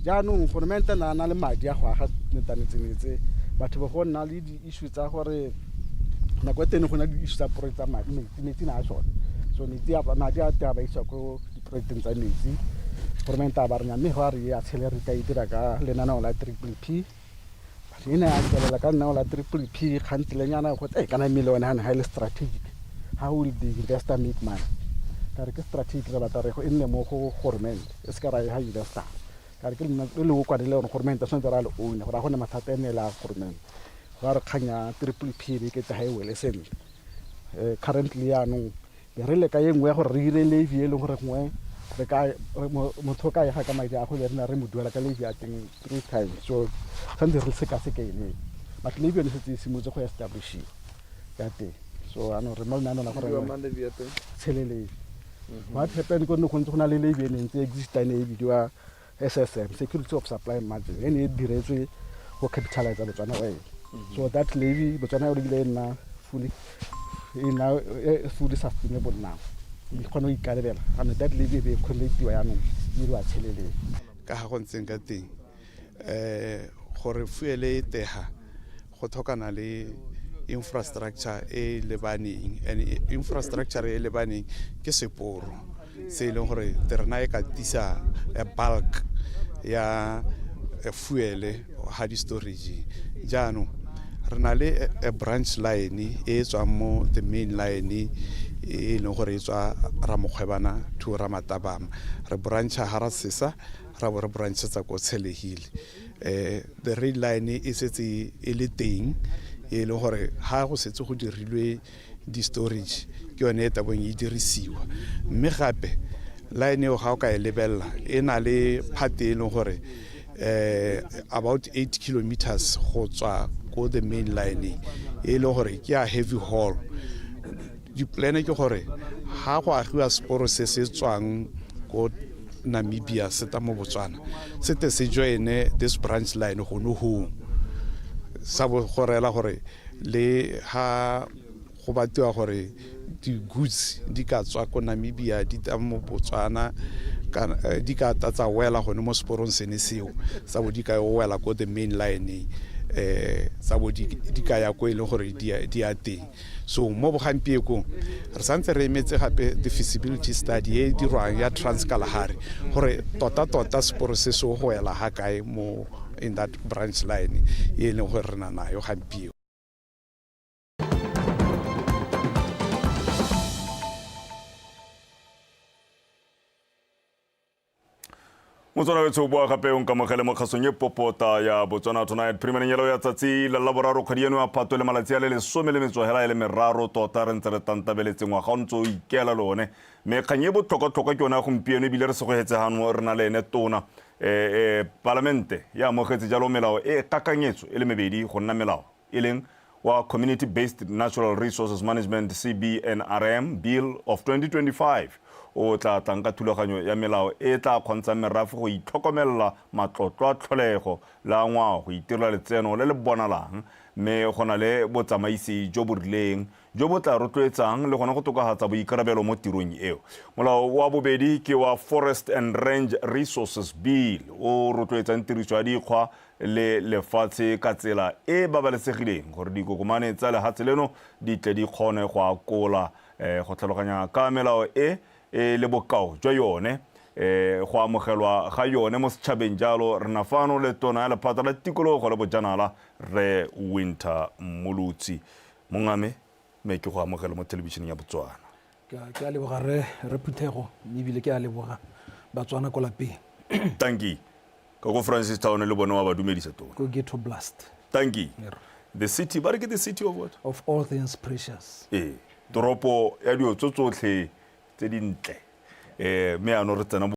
Jaanong goromente na na le madi a go aga netanetsenetse batho ba go nna le di-issue tsa gore nako e teng go na le di-issue tsa project tsa madi, metsi, metsi na a short. So metsi a madi a teng a ba isa ko diprojecteng tsa metsi. Goromente a ba renya mme go a re ya tshele re ka e dira ka lenaneo la Triple P. E ne ya tswelela ka lenaneo la Triple P kgantelenyana go e kana mmele one ga e le strategic, how will the investor make money? Ka re ke strategic, re batla re go e nne mo go goromente, e se ka ra e ga investor. Ka re ke le leokwane le gore goromente tshwanetse ra le own gore a gone mathata e nne le a goromente. Go a re kgang ya Triple P e be kete ga e wele sentle. Currently yaanong be re leka e nngwe ya gore re dire levy e leng gore gongwe re ka motho o ka ega ka madi a go be re na re mo duela ka levy ya teng three times. So tshwanetse re sekaseke ene, but levy yone setse e simolotse go establishiwa ya teng. So anong re mo lenaanong la gore tshele levy. What happened ko ne go ntse go na le levy e ne ntse exista, e ne e bidiwa SSM, Security of Supply Margin, e ne e diretswe go capitalize Botswana Oil. So that levy, Botswana Oil ebile e nna fully, e nna fully sustainable now, e kgone go ikarabela. And that levy e be e convertiwa yaanong e diriwa tšheleleng. Ka ga go ntseng ka teng, gore fuel e tega go tlhokana le infrastructure e lebaneng, and infrastructure e lebaneng ke seporo se e leng gore terena e ka tisa a bulk ya fuel ga di-storage. Jaanong re na le a branch line e e tswang mo the main line e leng gore e tswa Ramokgwebana to Ramatabama. Re brancha ga ra sesa ra bo re branchetsa ko Tshelehile. The rail line e setse e le teng, e leng gore ga go setse go dirilwe di-storage ke yone e tabong e dirisiwa. Mme gape line eo ga o ka e lebelela e na le part e leng gore about 8 kilometers go tswa ko the main line e leng gore ke ya heavy haul. Di-plan ke gore ga go agiwa seporo se se tswang ko Namibia se ta mo Botswana se te se joine this branch line gone hong, sa bo go reela gore le ha go batiwa gore di-goods di ka tswa ko Namibia di ta mo Botswana di ka tla tsa wela gone mo seporong sene seo, tsa bo di ka wela ko the main line, tsa bo di ka ya ko e leng gore di ya teng. So mo bogampiekong re santse re emetse gape the feasibility study e dirwang ya Transkalahari gore tota-tota seporo se se go wela ga kae mo in that branch line e leng gore re na nayo gampieko. Motswana wetsho, boa gape o nkamogele mo kgasong e popota ya Botswana Tonight. Phirimaneng elo ya tsatsi la Laboraro, kgwedi eno ya Phatwe le malatsi a le lesome le metso hela e le meraro, tota re ntse re tantabeletse ngwaga o ntse o ikela le one. Mme kgang e botlhokwa-tlhokwa ke yone ya gompieno, ebile re segogetse gano re na le ene tona. Palamente e amogetse jalo melao e kakanyetso e le mebedi go nna melao, e leng wa Community Based Natural Resources Management, CBNRM, Bill of 2025, o tla tlang ka thulaganyo ya melao e tla kgontshang merafe go itlhokomelela matlotlo a tlholego le a ngwao go itirela letseno le le bonalang, mme go na le botsamaisi jo bo rileng jo bo tla rotloetsang le gone go tokafatsa boikarabelo mo tirong eo. Molao wa bobedi ke wa Forest and Range Resources Bill, o rotloetsang tiriso ya dikgwa le lefatshe ka tsela e e babalesegileng gore dikokomane tsa lehatshe leno di tle di kgone go akola. Go tlhaloganya ka melao e e le bokao jwa yone, go amogelwa ga yone mo setšhabeng jalo, re na fano le tona ya lephata la tikologo le bojanala, Rre Wynter Mmolotsi. Mongame, mme ke go amogele mo thelebišeneng ya Botswana. Ke a leboga re phuthego, mme ebile ke a leboga Batswana ko lapeng. Tanki. Ka ko Francistown le bone wa ba dumedisa tona. Ko Ghetto Blast. Tanki. The city, ba re ke the city of what? Of all things precious. Ee, toropo ya dilo tso tsotlhe tse dintle. Mme ano re tsena